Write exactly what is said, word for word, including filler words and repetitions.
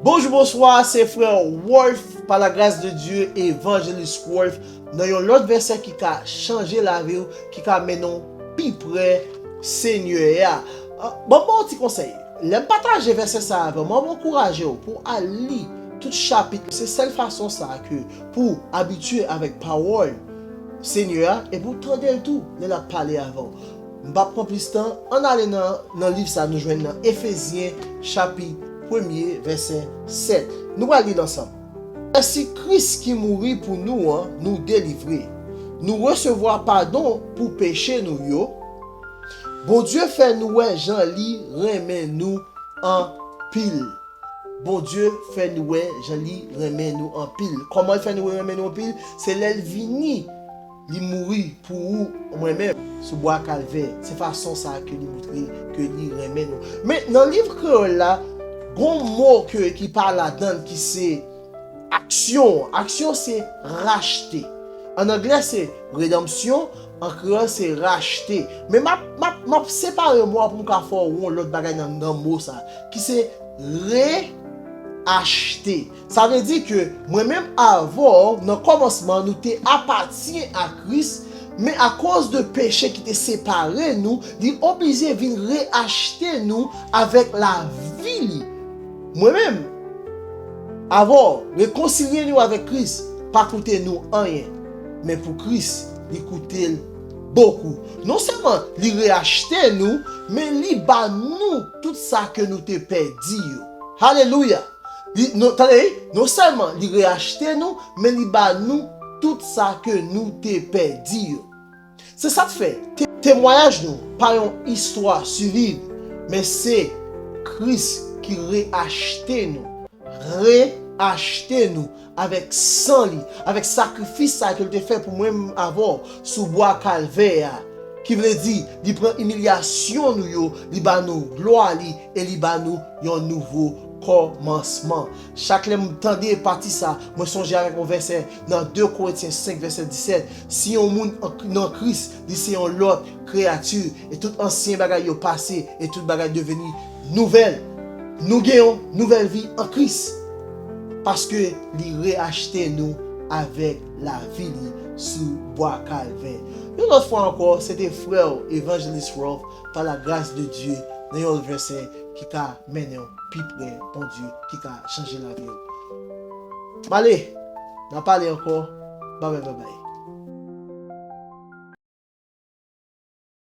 Bonjou, bonswa, se frè Wolf, pa la gras de Dye, Evanjelis Wolf, nan yon lòt vèsè ki ka chanje lavi w, ki ka mennen w pi pre Senyè a. Ah, ban m ba w ti konsèy. Lè m pataje vèsè sa avè w, mwen ankouraje w pou w al li tout chapit. Se sèl fason sa ke pou w abitye avèk pawòl Senyè a e pou w tande l tou lè l ap pale avè w. M p ap pran plis tan, ann ale nan, nan liv sa nou jwenn nan Efezyen chapit premye, vèsè sèt. Nou pral li l ansanm. Mèsi Kris ki mouri pou nou an, nou delivre. Nou resevwa padon pou peche nou yo. Bondye fè nou wè jan li renmen nou anpil. Bondye fè nou wè jan li renmen nou anpil. Kòman l fè nou renmen nou anpil? Se lè l vini, li mouri pou ou, mwen menm, sou bwa Kalvè. Se fason sa a ke li montre ke li renmen nou. Men nan liv kreyòl la, gon mo ke, ki pa ladan l ki se aksyon. Aksyon se rachte. An anglè se redanmsyon, an kreyòl se rachte. Men m ap, m ap, m ap separe mo a pou m ka fè w yon lòt bagay nan, nan mo sa, ki se reachte. Sa vle di ke mwen menm avè w, nan kòmansman, nou te apatyen a Kris, men akoz de peche ki te separe nou, li oblije vin reachte nou avèk lavi li. Mwen menm, avè w, rekonsilye nou avèk Kris pa koute nou anyen, men pou Kris, li koute l bokou. Non sèlman li reachte nou, men li ba nou tout sa ke nou te pèdi yo. Alelouya! Li, non, tande, non sèlman li reachte nou, men li ba nou tout sa ke nou te pèdi yo. Se sa k fè, te-, temwayaj nou pa yon istwa siviv, men se Kris ki reachte nou, reachte nou avèk san li, avèk sakrifis sa ke l te fè pou mwen menm avè w sou bwa Kalvè a. Ki vle di, li pran imilyasyon nou yo, li ba nou glwa li e li ba nou yon nouvo kòmansman. Chak lè m tande pati sa, mwen sonje avèk yon vèsè nan de Korentyen senk, vèsè disèt, "Si yon moun an, nan Kris, li se yon lòt kreyati, e tout ansyen bagay yo pase, e tout bagay deveni nouvèl." Nou gen yon nouvèl vi an Kris, paske li reachte nou avèk lavi li sou bwa Kalvè. Yon lòt fwa ankò, se te frè w, Evanjelis Rolf, pa la gras de Dye, nan yon vèsè ki ka mennen w pi pre Bondye, ki ka chanje lavi w. M ale, n a pale ankò. Babay, babay.